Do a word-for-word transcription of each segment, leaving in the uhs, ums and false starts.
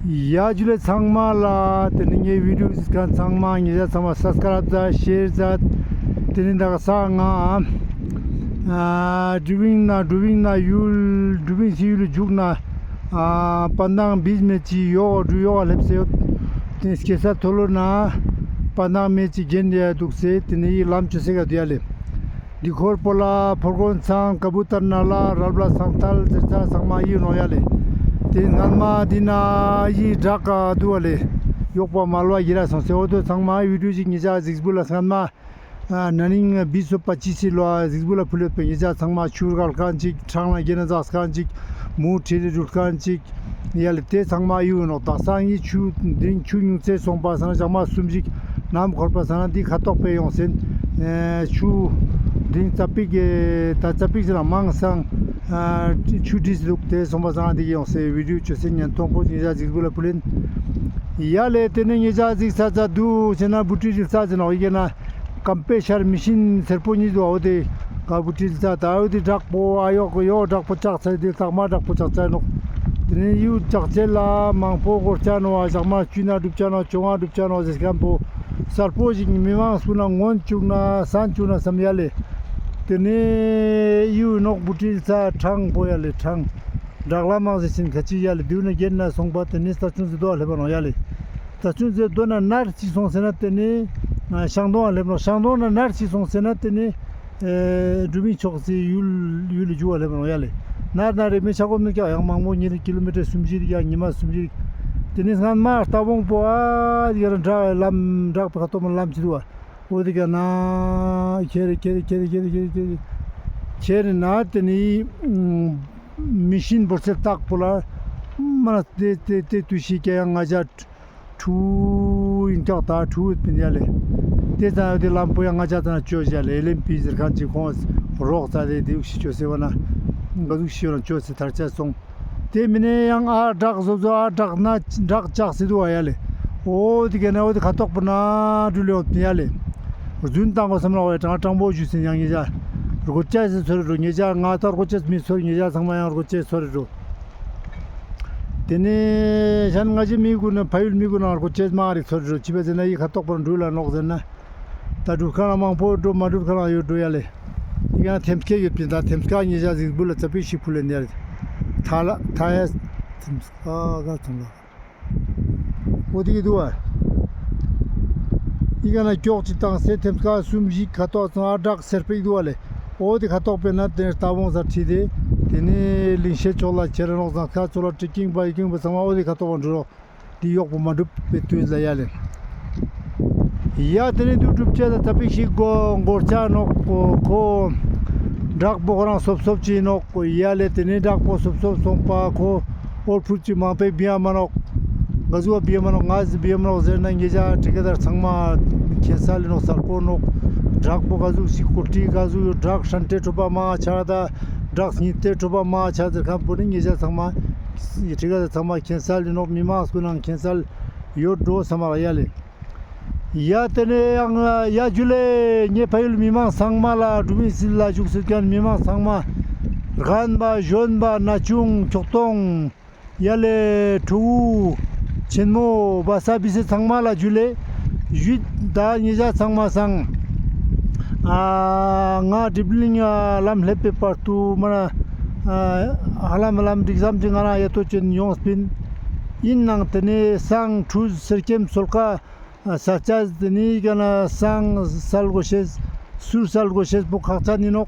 ཡ་ཇུ་ལེ་ཚང་མ་ལ། ཏེ་ནེ་ངའི་བི་ཌིའོ་གཟིགས་ཁན་ཚང་མ་ཉེ་ཞ་ཚང་མ་སབ་སི་ཀ་རབ་ཛད། ཤེར་ཛད། ཏེ་ནེ་དག་ས་ང་ཨ་ཌུ་བིང་ན་ཌུ་བིང་ན་ཡུལ་ཌུ་བིང་སི་ཡུལ་ལ་ཇུག་ན་ཨ་པན་དང་བིས་མེ་ཅིག་ཡོག་འགྲུལ་ཡོག་ལེབས་སེ་ཡོད། ཏེ་སྐྱེ་ས་ཐོ་ལོ་ན་པན་དང་མེ་ཅིག་གྱེན་ཡ་དུག་སེ། ཏེ་ནེ་ཡི་ལམ་ཅོ་སེ་ག་དུག་ཡ་ལེ། འི་ཁོར་པོ་ལ་ཕོར་གོན་ཚང་ཀ་བུ་ཏར་ན་ལ་རལ་པ་སང་ཐལ་ཟེར་ཚ་ཚང་མ་ཡིན་ནོག་ཡ་ལེ། ཏེ་སྔན་མ་འི་ན་ཡི་བྲག་ག་དུག་པ་ལེ། ཡོག་པ་མལ་བ་ཡི་ར་སོང་སེ། འོ་དོ་ཚང་མ་བི་ཌིའོ་ཞིག་ཉེ་ཞ་གཟིགས་བུ་ལ་སྔན་མ་ཨ་ན་ནིང་བིས་སོ་པ་ཅིས་སི་ལོ་གཟིགས་བུ་ལ་ཕུལ་ཡོད་པ་ཉེ་ཞ་ཚང་མ་ཆུ་རྒལ་ཁན་ཅིག་ཁྲང་ལ་གྱེན་ན་ཛགས་ཁན་ཅིག་མུ་ཁྲིད་དེ་འགྲུལ་ཁན་ཅིག་ཡ་ལེ། ཏེ་ཚང་མ་ཡོད་ནོག། དག་ས་ངི་ཆུ་འི་རིང་ཆུ་ཉུང་ཙེ་སོང་པ་སང་ན་ཞག་མ་སུམ་ཞིག་ནམ་འཁོར་པ་སང་ན་འི་ཁ་ཐོག་པེ་ཡོང་སེ་ཨེ་ཆུ་འི་རིང་ཙ་པིག་ཨེ་ད་ཙ་པིག་ཟེར་ན་མང་སང་ཨ་ཆུ་དྲིས་དུག། ཏེ་སོང་པ་སང་ན་འི་ཡོང་སེ་བི་ཌིའོ་ཅོ་སེ་ཉན་ཐོང་པོ་ཉེ་ཞ་གཟིགས་བུ་ལ་ཕུལ་ཡིན་ཡ་ལེ། ཏེ་ནེ་ཉེ་ཞ་གཟིགས་ས་ཙ་དུག་ཟེར་ན་བུ་ཏི་རིལ་ས་ཟེར་ནོག་ཡི་གེ་ན། ཀམ་པེ་ཤར་མི་ཤིན་སེར་པོ་ཉིས་དུག། འོ་ཏེ་ག་བུ་ཏི་རིལ་ས་ད་འོ་ཏེ་བྲག་པོ་ཨ་ཡོག་ཡོག་བྲག་པོ་ཅག་ཚ་ཏེ་ལྟག་མ་བྲག་པོ་ཅག་ཚ་ནོག། ཏེ་ནེ་ཡུལ་ཅག་ཚེ་ལ་མང་པོ་གོར་ཆ་ནོག། ཞག་མ་ཅུ་ན་གྲུབ་ཆ་ནོག། ཅོ་ལྔ་གྲུབ་ཆ་ནོག་ཟེར་ཁན་པོ་སལ་པོ་ཞིག་མི་མང་སུ་ན་ངོན་ཅུག་ན་སན་ཅུག་ན་སམ་ཡ་ལེ། ཏེ་ནེ་ཡུལ་ནོག་བུ་ཏི་རིལ་ས་ཁྲང་པོ་ཡ་ལེ་ཁྲང་། བྲག་ལ་མང་ཟེར་ཆེན་ཁ་ཅིག་ཡ་ལེ། དུག་ན་གྱེན་ན་སོང་པ་ཏེ་ནེ་ས་ཆུང་ཟེར་དོ་ལེབ་བ་ནོག་ཡ་ལེ། ས་ཆུང་ཟེར་དོ་ན་ནར་ཅིག་སོང་སེ་ན་ཏེ་ནེ་ཨ་ཤང་ཏོང་ལེབ་ནོག། ཤང་ཏོང་ན་ནར་ཅིག་སོང་སེ་ན་ཏེ་ནེ་ཨེ་འགྲུལ་མི་ཆོག་སེ་ཡུལ་ཡུལ་ལ་ཇུག་པ་ལེབ་ནོག་ཡ་ལེ། ནར་ན་རེ་མི་ཆ་གོ་མི་ཀྱག་ཡང་མང་པོ་ཉེ་རི་ཀི་ལོ་མི་ཊར་སུམ་ཞི་རིག་ཡང་ཉི་མ་སུམ་ཞི་རིག། ཏེ་ནེ་སྔན་མ་རྟ་བོང་པོ་ཨ་ཡ་ར་བྲག་ལམ་བྲག་པ་ཁ་ཐོག་མ་ལམ་ཅི་དུག་པ། འོ་ཏེ་ག་ན་ཁྱེར་ཁྱེར་ཁྱེར་ཁྱེར་ཁྱེར་ཁྱེར་ཁྱེར་ན་ཏེ་ནེ་མི་ཤིན་བོར་སེ་ལྟག་པོ་ལ་མ་ན་ཏེ་ཏེ་ཏེ་དུས་ཤིག་ག་ཡང་ང་ཞ་ཕྲུ་གུ་ཡིན་ཀྱག་ད་ཕྲུ་གུ་ཡོད་པིན་ཡ་ལེ། ཏེ་ཙ་ན་ཏེ་ལམ་པོ་ཡང་ང་ཞ་ཙ་ན་ཅོ་ཞ་ལེ། ཨེ་ལེན་པི་ཟེར་ཁན་ཅིག་ཁོང་རོགས་ཙ་ཏེ་དེ་ཞིག་ཅོ་སེ་བ་ན་ག་ཟུག་ཤིག་ཡོད་ན་ཅོ་སེ་ཐར་ཆ་སོང་། ཏེ་མིན་ནེ་ཡང་ཨ་བྲག་བཟོ་བཟོ་ཨ་བྲག་ན་བྲག་ལྕགས་སེ་དུག་པ་ཡ་ལེ། འོ་ཏེ་ག་ན་འོ་ཏེ་ཁ་ཐོག་པོ་ན་འགྲུལ་ཡོང་ཡ་ལེ། རྫུན་བཏང་གོ་སམ་ལ་འོ་ཡ་དྲང་དྲང་པོ་ཞུས་སེ་ཡང་ཉེ་ཞ་རྒོ་ཅེས་སེ་ཚོར་རེ་འགྲོ། ཉེ་ཞ་ང་ད་རྒོ་ཅེས་མི་ཚོར། ཉེ་ཞ་ཚང་མ་ཡང་རྒོ་ཅེས་ཚོར་རེ་འགྲོ། ཏེ་ནེ་ཤན་ང་ཞི་མི་གུན་ན་ཕ་ཡུལ་མི་གུན་ན་རྒོ་ཅེས་མང་རིག་ཚོར་རེ་འགྲོ། ཅི་བ་ཟེར་ན་ཡི་ཁ་ཐོག་པོ་ན་འགྲུལ་ལ་ནོག་ཟེར་ན། ད་འགྲུལ་ཁན་མང་པོ་འགྲོ། མ་འགྲུལ་ཁན་ཡོད་འགྲོ་ཡ་ལེ། ཡང་ཐེམ་སྐས་ཡོད་པིན། ད་ཐེམ་སྐས་ཉེ་ཞ་ཟིག་བུ་ལ་ཙ་པིག་ཞིག་ཕུལ་ལེ་ནེ་ཡ་ལེ། ཐ་ལ་ཐ་ཡ་ཐེམ་སྐས་ག་ཚང་ལ། འོ་ཏེ་གི་དུག་པ། ཡི་ག་ན་ཀྱོག་ཅིག་བཏང་སེ་ཐེམ་སྐས་སུམ་ཞིག་ཁ་ཐོག་ཚང་ཨ་བྲག་སེར་པིག་དུག་པ་ལེ། འོ་ཏེ་ཁ་ཐོག་པེ་ན་ཏེ་རྟ་བོང་ས་ཁྲིད་དེ་ཏེ་ནེ་ལིང་ཤེད་ཕྱོགས་ལ་ཁྱེར་ནོག། ཟངས་དཀར་ཕྱོགས་ལ་ཀྲི་ཀིང་པ་ཡི་ཀིང་པ་ཚང་མ་འོ་ཏེ་ཁ་ཐོག་པ་འགྲུལ་ལོ། ཏེ་ཡོག་པོ་མ་གྲུབ་པའི་དུས་ལ་ཡ་ལེ། ཡ་ཏེ་ནེ་དུག་གྲུབ་ཅེས་ལ་ཙ་པིག་ཞིག་གོ་འགོར་ཆ་ནོག་གོ། བྲག་པོ་ཁོ་རང་སོབ་སོབ་ཅིག་ནོག་གོ་ཡ་ལེ། ཏེ་ནེ་བྲག་པོ་སོབ་སོབ་སོང་པ་ཁོ་འོར་ཕུད་ཅིག་མང་པོ་བི་ཡ་མ་ནོག། ག་ཟུག་བི་ཡ་མ་ནོག། ང་ཟི་བི་ཡ་མ་ནོག་ཟེར་ན་ཉེ་ཞ་ཁྲི་ཀ་དར་ཚང་མ་ཁྱེན་ས་ལེ་ནོག། སལ་པོ་ནོག། བྲག་པོ་ག་ཟུག་ཞིག་ཀོ་ཏི་ག་ཟུག་ཡོད། བྲག་ཧྲན་ཏེ་གྲུབ་པ་མང་ཆ་ད་བྲག་སྙིང་ཏེ་གྲུབ་པ་མང་ཆ་ཟེར་ཁན་པོ་ནི་ཉེ་ཞ་ཚང་མ་ཁྲི་ཀ་དར་ཚང་མ་ཁྱེན་ས་ལེ་ནོག། མི་མང་སུ་ནང་ཁྱེན་ས་ལེ་ཡོད་འགྲོ་སམ་མ་ལ་ཡ་ལེ། ཡ་ཏེ་ནེ་ཡང་ཡ་ཇུ་ལེ། ངའི་ཕ་ཡུལ་མི་མང་ཚང་མ་ལ་འགྲུལ་མི་སིལ་ལ་ཞུགས་སེ་ཁན་མི་མང་ཚང་མ་རྒན་པ་གཞོན་པ་ན་ཆུང་ཁྱོག་ཐོང་ཡ་ལེ་ཕྲུ་གུ་ཆེན་མོ་བ་ས་བི་སེ་ཚང་མ་ལ་ཇུ་ལེ་ཞུས། ད་ཉེ་ཞ་ཚང་མ་སང་ཨ་ང་དིབ་ལིང་ལམ་ལེབས་པའི་བར་དུ་མ་ན་ཨ་ཧ་ལམ་ལམ་འགྲིག་སམ་ཅིག་ང་རང་ཡ་ཏོ་ཅན་ཡོངས་པིན། ཡིན་ནང་ཏེ་ནེ་སང་ཁྲུས་སེར་སྐྱེམས་སོལ་ཁ་ས་ཆ་ཏེ་ནེ་ག་ན་སང་སལ་གོ་ཤེས་སུར་སལ་གོ་ཤེས་པོ་ཁག་ཅན་ཨིན་ནོག།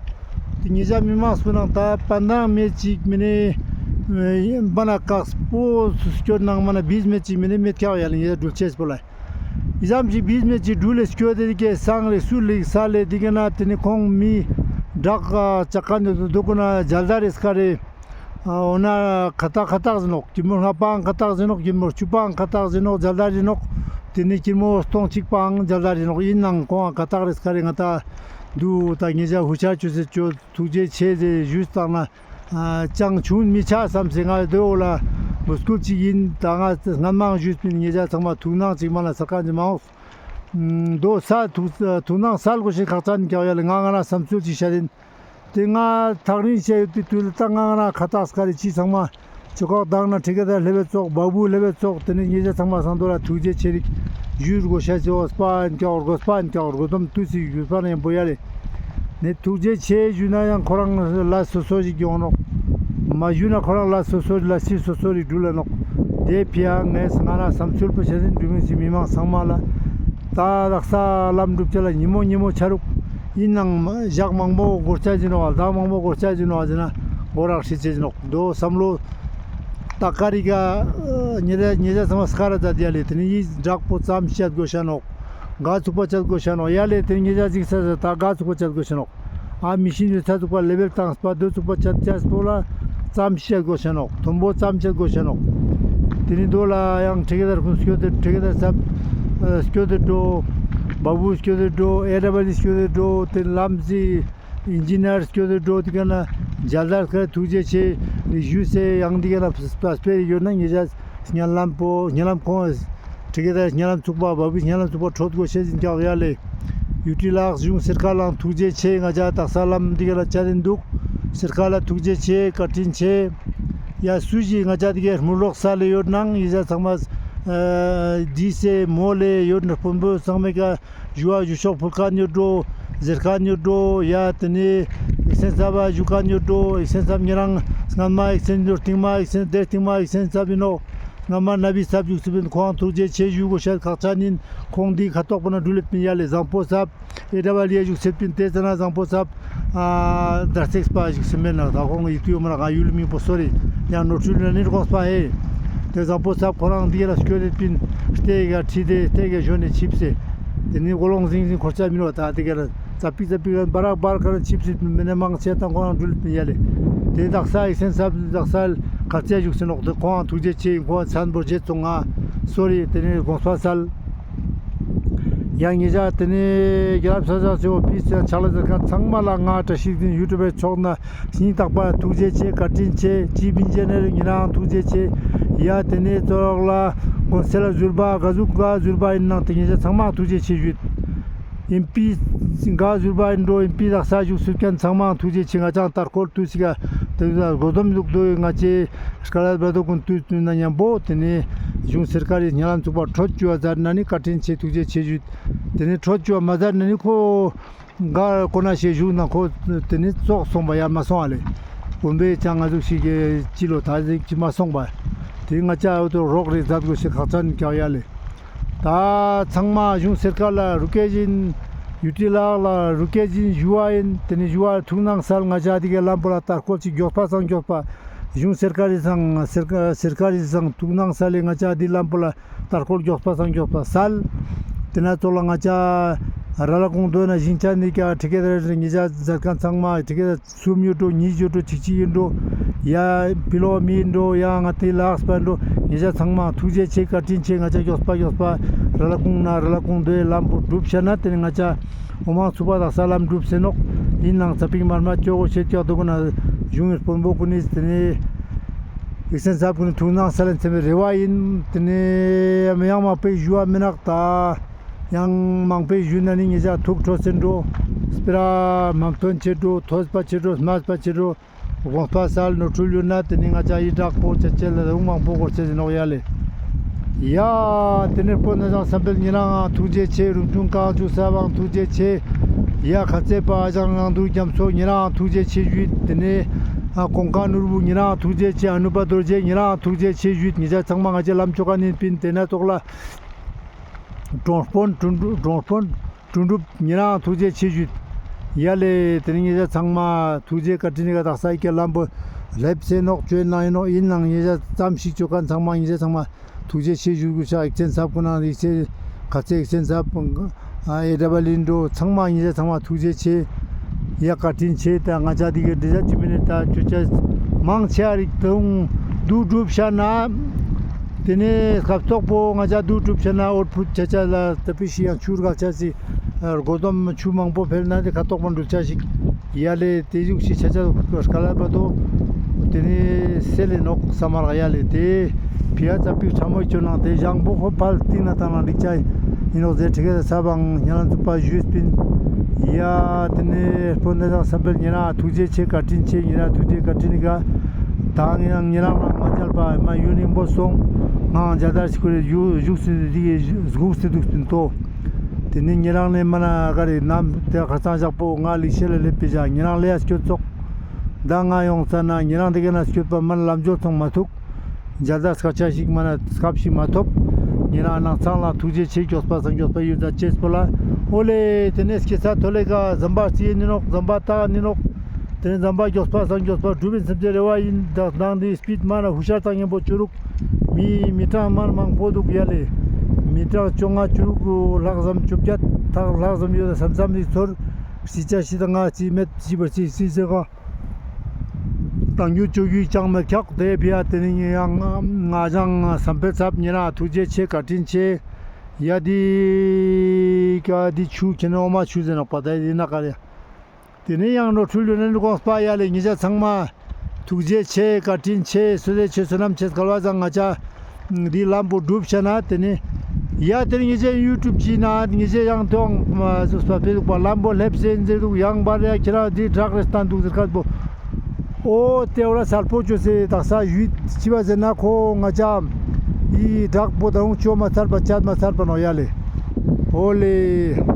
ཏེ་ཉེ་ཞ་མི་མང་སུ་ནང་ད་པན་དང་མེ་ཅིག་མེ་ནེ་བ་ན་ཀགས་པོ་སྐྱོད་ནང་མ་ན་བིས་མེ་ཅིག་མེ་ནེ་མེད་ཀྱག་ཡ་ལེ། ཉེ་ཞ་འགྲུལ་ཅེས་པོ་ལ་ཨི་ཙམ་ཞིག་བིས་མེ་ཅིག་འགྲུལ་ལེ་སྐྱོད་དེ་ཀེ་སང་ལེ་སུར་ལེ་ས་ལེ་ཏེ་ག་ན་ཏེ་ནེ་ཁོང་མི་བྲག་ཅག་ཁན་དུ་དུག་གོ་ན་ཇལ་དར་རེ་སྐར་རེ། འོ་ན་ཁ་ཏག་ཁ་ཏག་ཟེར་ནོག། ཀིར་མོ་ལྔ་པའང་ཁ་ཏག་ཟེར་ནོག། ཀིར་མོ་བཅུ་པའང་ཁ་ཏག་ཟེར་ནོག། ཇལ་དར་ཟེར་ནོག། ཏེ་ནེ་ཀིར་མོ་སྟོང་གཅིག་པའང་ཇལ་དར་ཟེར་ནོག། ཨིན་ནང་ཁོང་ཁ་ཏག་རེ་སྐར་རེ་ང་ཏ་དུག། ད་ཉེ་ཞ་ཧུ་ཤར་ཅོས་སེ་ཅོ་ཐུགས་རྗེ་ཆེ་ཟེར་ཞུས་བཏང་ན་ཅང་ཆུང་མི་ཆ་སམ་སེ་ང་དོ་འོ་ལ་མུ་སྐུལ་ཅིག་ཨིན། ད་ང་སྔན་མའང་ཞུས་པིན། ཉེ་ཞ་ཚང་མ་ཐུགས་སྣང་ཅིག་མ་ལ་ས་ཁ་ཅིག་མ་འོང་། དོ་ས་ཐུགས་ཐུགས་སྣང་སལ་གོ་ཤེས་ཁག་ཅན་ཀྱག་ཡ་ལེ། ང་ང་རང་སམ་ཚུལ་ཅིག་ཤར་ཨིན། ཏེ་ང་ཐག་རིང་ཤེས་ཡོད་པའི་དུས་ལ་ད་ང་ང་རང་ཁ་ཏག་སྐར་རེ་ཅི་ཚང་མ་ ཅོ་ཁོག་དང་ན་ཁྲི་ཀ་དར་ལྷེ་བའི་ཙོགས་བ་བུ་ལྷེ་བའི་ཙོགས་ཏེ་ནེ་ཉེ་ཞ་ཚང་མ་སང་དོ་ལ་ཐུགས་རྗེ་ཆེ་རིག་ཞུ་དགོས་ཤ་ཅེ་འོ་སྤ་ཨན་ཀྱག་འོ་སྤ་ཨན་ཀྱག་འོ་དོམ་ཏུས་སི་ཡུལ་པ་ན་ཡང་པོ་ཡ་ལེ། ནེ་ཐུགས་རྗེ་ཆེ་ཞུ་ན་ཡང་ཁོ་རང་ལ་སོ་སོ་ཞིག་ཡོང་ནོག། མ་ཞུ་ན་ཁོ་རང་ལ་སོ་སོ་ལ་སི་སོ་སོ་རིག་འགྲུལ་ལ་ནོག། དེ་ཕི་ཡ་ངས་ང་ན་བསམ་ཚུལ་པོ་ཆ་ཟིན་འགྲུལ་མིན་སི་མི་མང་ཚང་མ་ལ་ད་དག་ས་ལམ་འགྲུབ་ཅེ་ལ་ཉི་མོ་ཉི་མོ་ཆ་རུག་ཡིན་ནང་ཞག་མང་པོ་འགོར་ཆ་ཟིན་ནོག་ལྡང་མང་པོ་འགོར་ཆ་ཟིན་ནོག་ཟེར་ན་འགོར་རག་ཤི་ཆེ་ཟིན་ནོག་དོ་བསམ་བློ། ད་ཀ་རི་ག་ཉེ་ར་ཉེ་ར་ཚང་མ་སྐ་ར་ད་དེ་ཡ་ལེ་ཏེ་ནེ་ཡི་འདྲག་པོ་ཙམ་བཤད་དགོས་ཤ་ནོག། ག་ཚུགས་པ་བཤད་དགོས་ཤ་ནོག་ཡ་ལེ་ཏེ་ཉེ་ར་ཅིག་ས་ས་ད་ག་ཚུགས་པ་བཤད་དགོས་ཤ་ནོག། ཨ་མི་ཤིན་ཏུ་ཚ་ཚུགས་པ་ལེ་བེལ་བཏང་སྤ་དོ་ཚུགས་པ་བཤད་བཤད་པོ་ལ་ཙམ་བཤད་དགོས་ཤ་ནོག། མཐོན་པོ་ཙམ་བཤད་དགོས་ཤ་ནོག། ཏེ་ནེ་དོ་ལ་ཡང་ཁྲི་ཀ་དར་ཁུན་སྐྱོད་དེ་ཁྲི་ཀ་དར་ཚབ་སྐྱོད་དེ་འགྲོ། བ་བུ་སྐྱོད་དེ་འགྲོ། ཨེ་ཌབ་ལི་སྐྱོད་དེ་འགྲོ། ཏེ་ལམ་སི་ཨིན་ཇི་ནར་སྐྱོད་དེ་འགྲོ། ཏེ་ཀ་ན་མཇལ་དར་ཁ་ཐུགས་རྗེ་ཆེ་ཞུས་སེ་ཡང་ཏེ་ཀ་ན་སྤ་སྤེ་ཡོད་ན་ཉེ་ཞ་སྙན་ལམ་པོ་སྙན་ལམ་ཁོང་ཁྲི་ཀ་དར་སྙན་ལམ་ཚུགས་པ་བ་བུ་སྙན་ལམ་ཚུགས་པ་ཁྲོད་དགོས་ཤེས་ཟིན་ཀྱག་ཡ་ལེ། ཡུ་ཊི་ལགས་གཞུང་སེར་ཁ་ལའང་ཐུགས་རྗེ་ཆེ། ང་ཅ་དག་ས་ལམ་ཏེ་ཀ་ལ་ཆ་དེ་འདུག། སེར་ཁ་ལ་ཐུགས་རྗེ་ཆེ་བཀའ་དྲིན་ཆེ། ཡ་སུ་ཞིག་ང་ཅ་ཏེ་ཀ་མུ་ལོག་ས་ལེ་ཡོད་ནང་ཡེ་ཞ་ཚང་མ་ཨ་དི་སེ་མོ་ལེ་ཡོད་ན་དཔོན་པོ་ཚང་མའི་ཀ་ཞུ་བ་ཞུ་ཤོག་ཕུལ་ཁན་ཡོད་འགྲོ། ཟེར་ཁན་ཡོད་འགྲོ། ཡ་ཏེ་ནེ་ཨེག་སེན་ཚབ་བ་ཞུ་ཁན་ཡོད་འགྲོ། ཨེག་སེན་ཚབ་ཉེ་རང་སྔན་མ་ཨེག་སེན་ཡོད་སྟིང་མ་ཨེག་སེན་དེ་སྟིང་མ་ཨེག་སེན་ཚབ་ཡིན་ནོག། སྔན་མ་ན་བི་ཚབ་ཞུགས་སེ་པིན་ཁོང་ཐུགས་རྗེ་ཆེ་ཞུ་དགོས་ཤ་ཁག་ཅན་ཡིན། ཁོང་འདི་ཁ་ཐོག་པ་ན་འགྲུལ་ལེད་པིན་ཡ་ལེ་བཟང་པོ་ཚབ། ཨེ་ཌབ་ལི་ཨེ་ཞུགས་སེ་པིན་ཏེ་ཙ་ན་བཟང་པོ་ཚབ། ཨ་དར་སེགས་པ་ཞུགས་སེ་མེད་ན་ད་ཁོང་ཡིད་དུ་ཡོད་མ་རག་ཡུལ་མིང་པོ་སོ་རི། ཡང་ནོར་འཁྲུལ་ན་ནི་དགོངས་པ་ཧེ། ཏེ་བཟང་པོ་ཚབ་ཁོ་རང་འདི་ལ་སྐྱོད་དེ་པིན་ལྟེ་ག་ཁྲི་དེ་ལྟེ་ག་ཞོན་ནེ་ཆིབས་སེ། ཏེ་ནི་གོ་ལོང་ཟིང་ཟིང་འཁོར་ཆ་མི་ནོག་ད་ཏེ་ག་ལ་ཙ་པིག་ཙ་པིག་ལ་བར་བར་ག་ལ་ཆིབས་སེ་མེ་ནེ་མང་ཆེ་དང་ཁོ་རང་འགྲུལ་ཡ་ལེ། ཏེ་དག་ས་ཨེག་སེན་ཚབ་དག་ས་གར་ཆ་ཞུགས་སེ་ནོག་ཏེ་ཁོང་ཐུགས་རྗེ་ཆེ་ཡིན་ཁོང་ཚན་པོ་རྗེ་ཚོ་ང་སོ་རི་ཏེ་ནི་དགོངས་པ་སལ། ཡང་ཉེ་ཞ་ཏེ་ནི་རྒྱལ་ལ་ས་ས་སེ་བོ་པི་སེ་ཆག་ལ་ཟེར་ཁན་ཚང་མ་ལ་ང་བཀྲ་ཤིས་ཟིན་ཡུ་ཊུབ་པའི་ཕྱོགས་ན་སྙིང་ཐག་པ་ཐུགས་རྗེ་ཆེ་བཀའ་དྲིན་ཆེ་ཅི་བིན་ཅེ་ནེ་རིང་ཉེ་རང་ཐུགས་རྗེ་ཆེ། ཡ་ཏེ་ནེ་ཙོག་ལ་གོན་སེ་ལ་ཟུར་པ་ག་ཟུག་ག་ཟུར་པ་ཡིན་ནང་ཏེ་ཉེ་ཞ་ཚང་མ་ཐུགས་རྗེ་ཆེ་ཞུས། ཨིན་པི་ག་ཟུར་པ་ཡིན་འགྲོ་ཨིན་པི་དག་ས་ཞུགས་སུ་ཀན་ཚང་མ་ཐུགས་རྗེ་ཆེ། ང་ཅང་ཏར་ཁོལ་ཏུས་སི་ཀ་ཏེ་གོ་དོམ་ལུག་དོ་ང་ཅེ་སྐལ་བ་དོ་ཀུན་ཏུས་ཏུས་ན་ཉམ་པོ་ཏེ་ནེ་གཞུང་སེར་ཁ་རི་ཉ་ལམ་ཚུགས་པ་ཁྲོད་ཅུ་བ་ཛར་ན་ནི་བཀའ་དྲིན་ཆེ་ཐུགས་རྗེ་ཆེ་ཞུས། ཏེ་ནེ་ཁྲོད་ཅུ་བ་མ་ཛར་ན་ནི་ཁོ་ག་གོ་ན་ཤེས་ཞུགས་ན་ཁོ་ཏེ་ནེ་ཙོག་སོང་པ་ཡ་མ་སོང་ཨ་ལེ། བུམ་པའི་ཅང་ང་ཟུག་ཞིག་གི་ཅི་ལོ་ད་ཟིག་ཅི་མ་སོང་པ། ཏེ་ང་ཅ་འོ་ཏོ་རོགས་རེ་མཛད་དགོས་ཤེས་ཁག་ཅན་ཀྱག་ཡ་ལེ། ད་ཚང་མ་གཞུང་སེར་ཁ་ལ་རུ་སྐད་བཞིན་ཡུ་ཊི་ལགས་ལ་རུ་སྐད་བཞིན་ཞུ་བ་ཡིན། ཏེ་ནེ་ཞུ་བ་ཐུགས་སྣང་སལ། ང་ཅ་ཏེ་གའི་ལམ་པོ་ལ་ཏར་ཁོལ་ཅིག་མགྱོགས་པ་སང་མགྱོགས་པ་གཞུང་སེར་ཁ་རི་སང་སེར་ཁ་སེར་ཁ་རི་སང་ཐུགས་སྣང་སལ་ལེ། ང་ཅ་ཏེ་ལམ་པོ་ལ་ཏར་ཁོལ་མགྱོགས་པ་སང་མགྱོགས་པ་སལ། ཏེ་ན་ཙོག་ལ་ང་ཅ་ར་ལ་ཀུང་དོ་ན་ཞིང་ཆ་ནི་ཀ་ཁྲི་ཀེ་དར་ཉེ་ཞ་མཛད་ཁན་ཚང་མ་ཁྲི་ཀེ་དར་སུམ་ཡོད་འགྲོ་ཉིས་ཡོད་འགྲོ་ཅིག་ཅིག་ཡིན་འགྲོ། ཡ་ཕི་ལོག་མི་ཡིན་འགྲོ་ཡ་ང་ཏེ་ལགས་པ་འགྲོ་ཉེ་ཞ་ཚང་མ་ཐུགས་རྗེ་ཆེ་བཀའ་དྲིན་ཆེ། ང་ཅ་མགྱོགས་པ་མགྱོགས་པ་ར་ལ་ཀུང་ན་ར་ལ་ཀུང་དོའི་ལམ་པོ་འགྲུབ་ཤ་ན་ཏེ་ནེ་ང་ཅ་འོ་མང་ཚུགས་པ་དག་ས་ལམ་འགྲུབ་སེ་ནོག། ཡིན་ནང་ཚ་པིག་མར་མ་ཅོ་གོ་ཤེས་ཀྱག་དོ་ཀུན་ན་གཞུང་ངི་དཔོན་པོ་ཀུན་ནི་ཏེ་ནེ་ཡིག་ཚན་ཚབ་ཀུན་ནི་ཐུགས་སྣང་སལ་ལེན་ཚེ་མི་རེ་བ་ཡིན། ཏེ་ནེ་ཡང་མང་པོའི་ཞུ་བ་མི་ནག་ད། ཡང་མང་པོའི་ཞུ་ན་ནི་ཉེ་ཞ་ཐུགས་ཁྲོ་སེ་འགྲོ། སྤེ་ར་མམ་ཐོན་ཆེ་འགྲོ། ཐོས་པ་ཆེ་འགྲོ། སྨྲས་པ་ཆེ་འགྲོ། དགོངས་པ་སལ། ནོར་འཁྲུལ་ཡོད་ན་ཏེ་ནི་ང་ཅ་ཡི་དྲག་པོ་ཆ་ཆེ་ལ་རུང་མང་པོ་གོ་ཆེ་ཟིན་ནོག་ཡ་ལེ། ཡ་ཏེ་ནེ་སྤོན་ན་ཅང་བསམ་འཕེལ་ཉེ་རང་ཐུགས་རྗེ་ཆེ། རུང་ཆུང་གང་ཆུ་ས་བང་ཐུགས་རྗེ་ཆེ། ཡ་ཁ་ཚེ་པ་ཨ་ཅང་ངང་དུ་རྒྱ་མཚོ་ཉེ་རང་ཐུགས་རྗེ་ཆེ་ཞུས། ཏེ་ནེ་ཨ་ཀོང་ཀ་ནོར་བུ་ཉེ་རང་ཐུགས་རྗེ་ཆེ། ཨ་ནུ་པ་རྡོ་རྗེ་ཉེ་རང་ཐུགས་རྗེ་ཆེ་ཞུས། ཉེ་ཞ་ཚང་མ་ང་ཅ་ལམ་ཅོ་ཁན་ཡིན་པིན། ཏེ་ན་ཙོག་ལ་གྲོང་དཔོན་དོན་གྲུབ་གྲོང་དཔོན་དོན་གྲུབ་ཉེ་རང་ཐུགས་རྗེ་ཆེ་ཞུས། ཡ་ལེ་ཏེ་ནེ་ཉེ་ཞ་ཚང་མ་ཐུགས་རྗེ་བཀའ་དྲིན་ནི་ཀ་དག་ས་ཡི་ཀ་ལམ་པོ་ལེབ་སེ་ནོག་ཅོ་ཡིན་ནང་ཡིན་ནོག། ཡིན་ནང་ཉེ་ཞ་ཙམ་ཞིག་ཅོ་ཁན་ཚང་མ་ཉེ་ཞ་ཚང་མ་ཐུགས་རྗེ་ཆེ་ཞུ་དགོས་ཤ། ཡིག་ཚན་ཚབ་ཀུན་ན་ཡིག་ཚན་ཁ་ཚེ་ཡིག་ཚན་ཚབ་ཨེ་ཌབ་ལི་འགྲོ་ཚང་མ་ཉེ་ཞ་ཚང་མ་ཐུགས་རྗེ་ཆེ། ཡ་བཀའ་དྲིན་ཆེ། ད་ང་ཅ་འདི་གའི་འདི་ཅ་ཅི་མི་ནི་ད་ཅོ་ཅ་མང་ཆེ་བ་རིག་དུང་དུ་གྲུབ་ཤ་ན། ཏེ་ནེ་སྐབས་ཐོག་པོ་ང་ཅ་དུ་གྲུབ་ཤ་ན་འོར་ཕུད་ཆ་ཆ་ལ་ཏ་པི་ཤི་ཡང་ཆུར་ག་ཆ་སི་རྒོ་དོམ་ཆུ་མང་པོ་འཕེལ་ན་དེ་ཁ་ཐོག་པ་འགྲུལ་ཆ་ཞིག་ཡ་ལེ་ཏེ་ཟུག་ཤི་ཆ་ཆ་སྐ་ལ་པ་དོ། ཏེ་ནེ་སེ་ལེ་ནོག་ས་མར་ཡ་ལེ་ཏེ་ཕི་ཡ་ཙ་པིག་ཁྲ་མོ་ཅོ་ནང་ཏེ་ཞང་པོ་ཁོ་ཕལ་ཏིང་ན་ཏང་ན་འགྲིག་ཆ་ཡིན་ནོག་ཟེར་ཁྲི་ཀ་ས་བང་ཉ་ལ་ཚུགས་པ་ཞུས་པིན། ཡ་ཏེ་ནེ་སྤོན་ཟླ་ཚང་བསམ་འཕེལ་ཉེ་རང་ཐུགས་རྗེ་ཆེ་བཀའ་དྲིན་ཆེ། ཉེ་རང་ཐུགས་རྗེ་བཀའ་དྲིན་ནི་ཀ་ ད་ངེད་རང་ཉེ་རང་ལ་མ་མཇལ་བ་མ་ཡུན་རིང་པོ་སོང་། ང་མཇལ་དར་ཞིག་ཁུར་རེ་བཞུགས་སུ་འདུག་སྟེ་འདུག་སྟེ་འདུག་སྟེ་དོ། དེ་ནས་ཉེ་རང་ནས་མ་ན་ག་རེ་ནམ་དེ་ཁ་སང་ཞག་པོ་ང་ལི་ཤེ་ལ་ལེབ་པེ་བཞག་ཉེ་རང་ལེ་ཡ་སྐྱོད་ཙོག། ད་ང་ཡོང་ས་ན་ཉེ་རང་དེ་ག་ན་སྐྱོད་པ་མ་ན་ལམ་འཇོག་ཚང་མ་ཐུག། མཇལ་དར་སྐད་ཆ་ཞིག་མ་ན་སྐབས་ཤིག་མ་ཐོབ། ཉེ་རང་ནང་ཚང་ལ་ཐུགས་རྗེ་ཆེ། མགྱོགས་པ་སང་མགྱོགས་པ་ཡོད་ད་ཅེས་པོ་ལ། ཨོ་ལེ་དེ་ནས་སྐྱེ་ས་ཐོ་ལེ་ག་ཟམ་པ་རྩི་ནི་ནོག། ཟམ་པ་ཏག་ནི་ནོག། དེ་ནས་ཟམ་པ་མགྱོགས་པ་སང་མགྱོགས་པ་འགྲུབ་ཡིན་སེམས་ཀྱི་རེ་བ་ཡིན། ད་ནང་དེ་སྤིད་མ་ན་ཧུ་ཤར་བཏང་ཉན་པོ་བཅུ་དྲུག། མི་མི་གྲངས་མ་ན་མང་པོ་འདུག་ཡ་ལེ། མི་གྲངས་བཅོ་ལྔ་བཅུ་དྲུག་ལྷག་ཙམ་བཅོ་བརྒྱད་ལྷག་ལྷག་ཙམ་ཡོད་ད་བསམ་བསམ་ཞིག་ཚོར། སྲིད་ཆ་ཤི་ད་ང་སྲིད་མེད་སྲིད་པར་སྲིད་སྲིད་ཟེར་ག། དང་རྒྱུ་བཅོ་རྒྱུ་ཅང་མེད་ཁྱག་དེ་བི་ཡ་དེ་ནི་ཡང་ང་ཅང་བསམ་འཕེལ་ཚབ། ཉེ་རང་ཐུགས་རྗེ་ཆེ་བཀའ་དྲིན་ཆེ། ཡ་དི་ཀ་དི་ཆུ་ཁྱེད་ནི་འོ་མ་ཆུ་ཟེར་ནོག་པ་ད་ཡ་དི་ན་ཀ་རེ། དེ་ནི་ཡང་ནོར་འཁྲུལ་ཡོད་ན་ནི་དགོངས་པ་ཡ་ལེ། ཉེ་ཆ་ཚང་མ་ཐུགས་རྗེ་ཆེ་བཀའ་དྲིན་ཆེ་བསོད་བདེ་ཆེ་བསོད་ནམས་ཆེ་སྐལ་བ་བཟང་ང་ཅ། འདི་ལམ་བོ་སྒྲུབ་ཤ་ན་དེ་ནི། ཡ་དེ་ནི་ངེད་ཅག་ཡུ་ཊུབ་ཅིག་ན་ངེད་ཅག་ཡང་ཐོང་མ་ཟུག་པ་ཕེ་ལུག་པ་ལམ་བོ་ལེབ་སེ་ཟེར་འདུག། ཡང་བར་ཡ་ཁྱེད་རང་འདི་བྲག་རེ་སྟན་འདུག་ཟེར་ཁ་བོ། ཨོ་དེ་བོ་ལ་སལ་པོ་ཅོ་སེ་དག་ས་ཡུད་ཅི་བ་ཟེར་ན་ཁོ་ང་ཅ་ཡི་བྲག་པོ་ད་རུང་ཅོ་མ་ཚར་པ་ཆད་མ་ཚར་པ་ནོ་ཡ་ལེ། ཨོ་ལེ།